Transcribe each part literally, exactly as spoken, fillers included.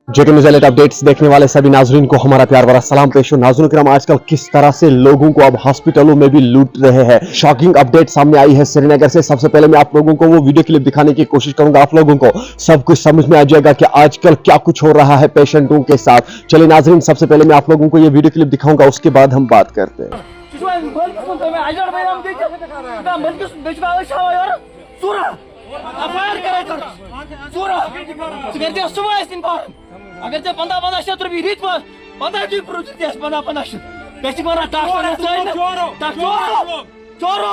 जेके news AILET updates देखने वाले सभी नाजरीन को हमारा प्यार भरा सलाम पेश हो। नाजरीन किराम, आजकल किस तरह से लोगों को अब हॉस्पिटलों में भी लूट रहे हैं। शॉकिंग अपडेट सामने आई है श्रीनगर से। सबसे पहले मैं आप लोगों को वो वीडियो क्लिप दिखाने की कोशिश करूंगा, आप लोगों को सब कुछ समझ में आ जाएगा कि आजकल क्या कुछ हो रहा है पेशेंटों के साथ। चलिए नाजरीन, सबसे पहले मैं आप लोगों को ये वीडियो क्लिप दिखाऊंगा, उसके बाद हम बात करते हैं। ژٕ چھُکھ مٲلکہٕ سُنٛد تٔمۍ اجڑ بیان دِتھ ژٕ چھُکھ مٲلکہٕ سُنٛد بیٚیہِ چھُکھ اَوَے شاوان یورٕ ژوٗرا ایف آی آر کَران ژٕ ژوٗرا ژٕ کٔرۍ زِ صُبحٲے اَسہِ اِنفارم۔ اگر ژےٚ پنٛداہ پنٛداہ شیٚتھ رۄپیہِ رِتۍ پٲٹھۍ پنٛداہ دۄہہِ برونٛٹھ دِتھ اَسہِ پنٛداہ پنٛداہ شیٚتھ، ژےٚ چھِ وَنان ٹاکٹر نہٕ ژٲنۍ نہٕ ٹاکٹر چورو چورو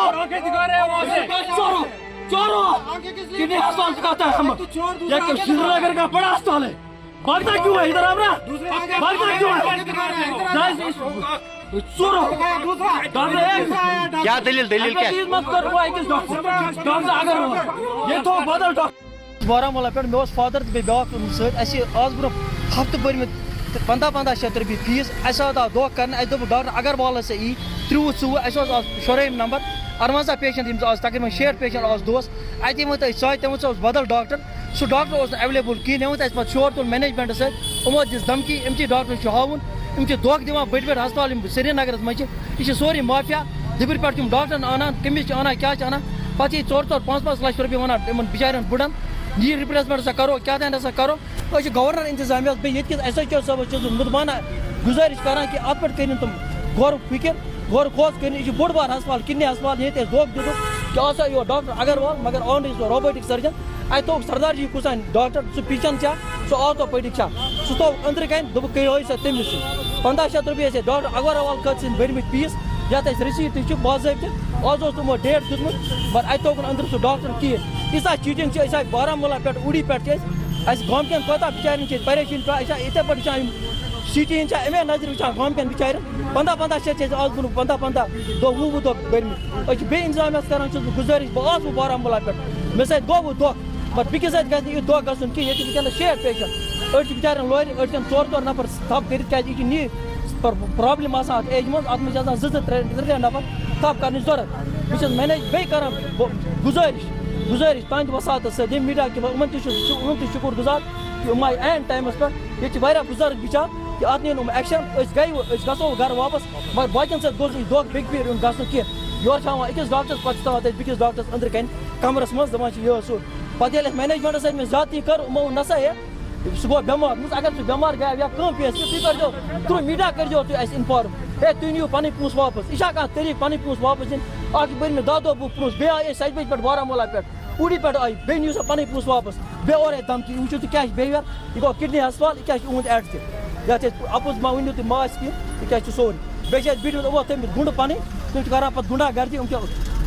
چورو چورو کِڈنی ہسپتال چھُ کَتھ تام ہٮ۪مہٕ ییٚتہِ سرینگر کا بڑا ہسپتال ہے۔ بھاگتا کیوں ہے ادھر آ رہا؟ بھاگتا کیوں ہے؟ ژورو ڈاکٹر ایک کیا دلیل دلیل کیا؟ چیز مت کر وہ أکِس ڈاکٹر ڈاکٹر اگر ہو یہ تو بدل ڈاکٹر۔ بارہمولہ پٮ۪ٹھ مےٚ اوس فادر تہٕ بیٚیہِ بیٛاکھ اوٚنمُت سۭتۍ اَسہِ آز برونٛہہ ہفتہٕ بٔرمٕتۍ پنٛداہ پنٛداہ شیٚتھ رۄپیہِ فیٖس۔ اَسہِ آو تَتھ دۄہ کَرنہٕ اَسہِ دوٚپُکھ ڈاکٹر اگروالَس سۭتۍ یی ترٛوٚوُہ ژوٚوُہ۔ اَسہِ اوس آز شُرٲیِم نمبر اَروَنٛزاہ پیشَنٹ یِم زٕ آز تقریٖباً شیٹھ پیشَنٹ آز دۄہَس۔ اَتی ووٚن تۄہہِ سۄے تٔمۍ ووٚن سُہ اوس بدل ڈاکٹر۔ سُہ ڈاکٹر اوس نہٕ ایویلیبل کِہیٖنۍ۔ مےٚ ووٚن تَتہِ پَتہٕ شور تُل مینیجمنٹَس سۭتۍ۔ یِمو دِژ دھمکی، یِم تہِ ڈاکٹر چھِ ہاوُن، یِم چھِ دھوکہٕ دِوان بٔڑۍ بٔڑۍ ہسپتال یِم سرینگرَس منٛز چھِ۔ یہِ چھِ سورُے مافیا۔ دِبِرِ پٮ۪ٹھ چھِ یِم ڈاکٹرَن اَنان، کٔمِس چھِ اَنان، کیٛاہ چھِ اَنان۔ پَتہٕ چھِ یہِ ژور ژور پانٛژھ پانٛژھ لَچھ رۄپیہِ وَنان یِمَن بِچارٮ۪ن بُڈَن، یہِ رِپلیسمٮ۪نٛٹ ہسا کَرو، کیٛاہ تام ہسا کَرو۔ أسۍ چھِ گورنر انتظامیہ یَس بیٚیہِ ییٚتہِ کِس ایس ایچ او صٲبَس چھُس بہٕ مُدمانہ گُزٲرِش کران کہِ اَتھ پٮ۪ٹھ کٔرِن تِم غور و فِکر، غور و خوض کٔرِن۔ یہِ چھُ بوٚڑ بار ہسپتال، کِڈنی ہسپتال، ییٚتہِ اَسہِ دھوکہٕ دیُتُکھ کہِ آسا یور ڈاکٹر اگروال، مگر آو نہٕ یہِ سُہ روبوٹک سٔرجن۔ اَتہِ تھوٚوُکھ سردار جی کُس اَنہِ ڈاکٹر، سُہ پیچھَن چھا، سُہ آٹوپیڈک چھا، سُہ تھوٚوُکھ أنٛدرٕ کَنہِ، دوٚپُکھ کٔرِو حظ سا تٔمِس سۭتۍ۔ پنٛداہ شیٚتھ رۄپیہِ ٲسۍ اَسہِ ڈاکٹر اگروال خٲطرٕ سٕنٛدۍ بٔرمٕتۍ فیٖس، یَتھ اَسہِ رٔسیٖٹ تہِ چھِ باضٲبطہٕ۔ آز اوس تِمو ڈیٹ دیُتمُت، مگر اَتہِ تھوٚوُکھ نہٕ أنٛدرٕ سُہ ڈاکٹر کِہیٖنۍ۔ ییٖژاہ چیٖٹِنٛگ چھِ أسۍ آیہِ بارہمولہ پٮ۪ٹھ، اوٗڑی پٮ۪ٹھ چھِ أسۍ، اَسہِ گامکٮ۪ن کوتاہ بِچارٮ۪ن چھِ أسۍ پریشٲنی تُلان، أسۍ چھا یِتھَے پٲٹھۍ وٕچھان یِم سِٹی ہِنٛز چھا اَمے نظرِ وٕچھان گامکٮ۪ن بِچارٮ۪ن؟ پنٛداہ پنٛداہ شیٚتھ چھِ اَسہِ آز برونٛہہ پنٛداہ پنٛداہ دۄہ، وُہ وُہ دۄہ بٔرمٕتۍ۔ أسۍ چھِ بیٚیہِ اِنتظامیَس کَران، چھُس بہٕ گُزٲرِش، بہٕ آس وۄنۍ بارہمولہ پٮ۪ٹھ، مےٚ سۭتۍ گوٚو وۄنۍ دۄکھ، مگر بیٚکِس سۭتۍ گژھِ نہٕ یُتھ دۄکھ گژھُن کینٛہہ۔ ییٚتہِ چھِ وٕنکٮ۪نَس شیٹھ پیشَنٹ، أڑۍ چھِ بِچارٮ۪ن لورِ، أڑۍ چھِنہٕ ژور ژور نفر تھَپھ کٔرِتھ، کیٛازِ یہِ چھِ نی پرابلم آسان اَتھ ایجہِ منٛز، اَتھ منٛز چھِ آسان زٕ زٕ ترٛےٚ ترٛےٚ ترٛےٚ نفر تھَپھ کَرنٕچ ضوٚرَتھ۔ بہٕ چھُس مینیج بیٚیہِ کَران بہٕ گُزٲرِش، گُزٲرِش تُہٕنٛدِ وساطس سۭتۍ، ییٚمہِ میٖڈیا کہِ یِمَن تہِ چھُس شُ- یِمَن تہِ شُکُر گُزار کہِ یِم آیہِ عین ٹایمَس پٮ۪ٹھ۔ ییٚتہِ چھِ واریاہ بُزرگ بِچار کہِ اَتھ نِیَن یِم ایکشن، أسۍ گٔے وۄنۍ، أسۍ گژھو وۄنۍ گَرٕ واپَس، مگر باقیَن سۭتۍ گوٚژھ نہٕ یہِ دھوکہٕ بیٚکہِ پھِرِ یُن گژھنہٕ کینٛہہ۔ یورٕ چھِ ہاوان أکِس ڈاکٹرَس، پَتہٕ چھِ تھاوان تَتہِ بیٚکِس ڈاکٹرَس أنٛدرٕ کَنہِ کَمرَس منٛز، دَپان چھِ یہِ سُہ۔ پَتہٕ ییٚلہِ اَسہِ مینیجمنٹَس سۭتۍ مےٚ زیادتی کٔر، یِمو ووٚن نہ سا ہے، سُہ گوٚو بٮ۪مار۔ دوٚپمَس، اگر سُہ بٮ۪مار گٔیو یا کانٛہہ پیس، تُہۍ کٔرۍزیو through media کٔرۍزیو تُہۍ اَسہِ اِنفارم۔ ہے، تُہۍ نِیِو پَنٕنۍ پونٛسہٕ واپَس۔ یہِ چھا کانٛہہ طریٖقہٕ پَنٕنۍ پونٛسہٕ واپَس دِنۍ؟ اَکھ بٔرۍ مےٚ دَہ دۄہ برونٛہہ پونٛسہٕ، بیٚیہِ آیہِ أسۍ سَتہِ بَجہِ پٮ۪ٹھ بارہمولہ پٮ۪ٹھ، اوٗڑی پٮ۪ٹھ آیہِ، بیٚیہِ نِیِو سا پَنٕنۍ پونٛسہٕ واپَس۔ بیٚیہِ اورَے دھمکی، وٕچھِو تُہۍ کیٛاہ چھِ behaviour، یہِ گوٚو کِڈنی ہسپتال، یہِ کیٛاہ چھِ یِہُنٛد ایڈ تہِ؟ یَتھ چھِ اَسہِ اَپُز ما ؤنِو تُہۍ، ما آسہِ کینٛہہ، یہِ کیٛاہ چھِ سورُے۔ بیٚیہِ چھِ اَسہِ بیٖٹھمٕتۍ یِمو تٔمِس گُنٛڈٕ پَنٕنۍ، تِم چھِ کَران پَتہٕ گُنٛڈا گردی، یِم چھِ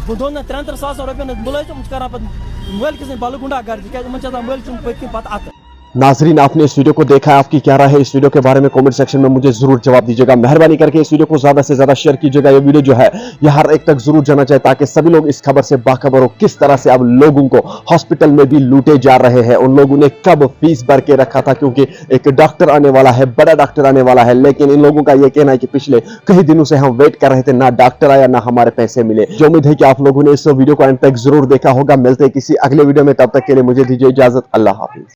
دۄن دۄن ترٛٮ۪ن ترٛٮ۪ن ساسَن رۄپیَن ہٕنٛدۍ مُلٲزِم، یِم چھِ کَران پَتہٕ مٲلکہِ سٕنٛدۍ بَلہٕ گُنٛڈا گردی، کیٛازِ یِمَن چھِ آسان مٲلکہِ سُنٛد پٔتۍ کِنۍ پَتہٕ اَتھٕ۔ ناظرین، آپ نے اس ویڈیو کو دیکھا ہے، آپ کی کیا رائے ہے اس ویڈیو کے بارے میں؟ کمنٹ سیکشن میں مجھے ضرور جواب دیجیے گا۔ مہربانی کر کے اس ویڈیو کو زیادہ سے زیادہ شیئر کیجیے گا۔ یہ ویڈیو جو ہے، یہ ہر ایک تک ضرور جانا چاہیے، تاکہ سبھی لوگ اس خبر سے باخبر ہو، کس طرح سے اب لوگوں کو ہاسپٹل میں بھی لوٹے جا رہے ہیں، ان لوگوں نے کب فیس بھر کے رکھا تھا، کیونکہ ایک ڈاکٹر آنے والا ہے، بڑا ڈاکٹر آنے والا ہے، لیکن ان لوگوں کا یہ کہنا ہے کہ پچھلے کئی دنوں سے ہم ویٹ کر رہے تھے، نہ ڈاکٹر آیا، نہ ہمارے پیسے ملے۔ جو امید ہے کہ آپ لوگوں نے اس ویڈیو کو اینڈ تک ضرور دیکھا ہوگا۔ ملتے ہیں کسی اگلے ویڈیو میں، تب تک کے لیے مجھے دیجیے اجازت، اللہ حافظ۔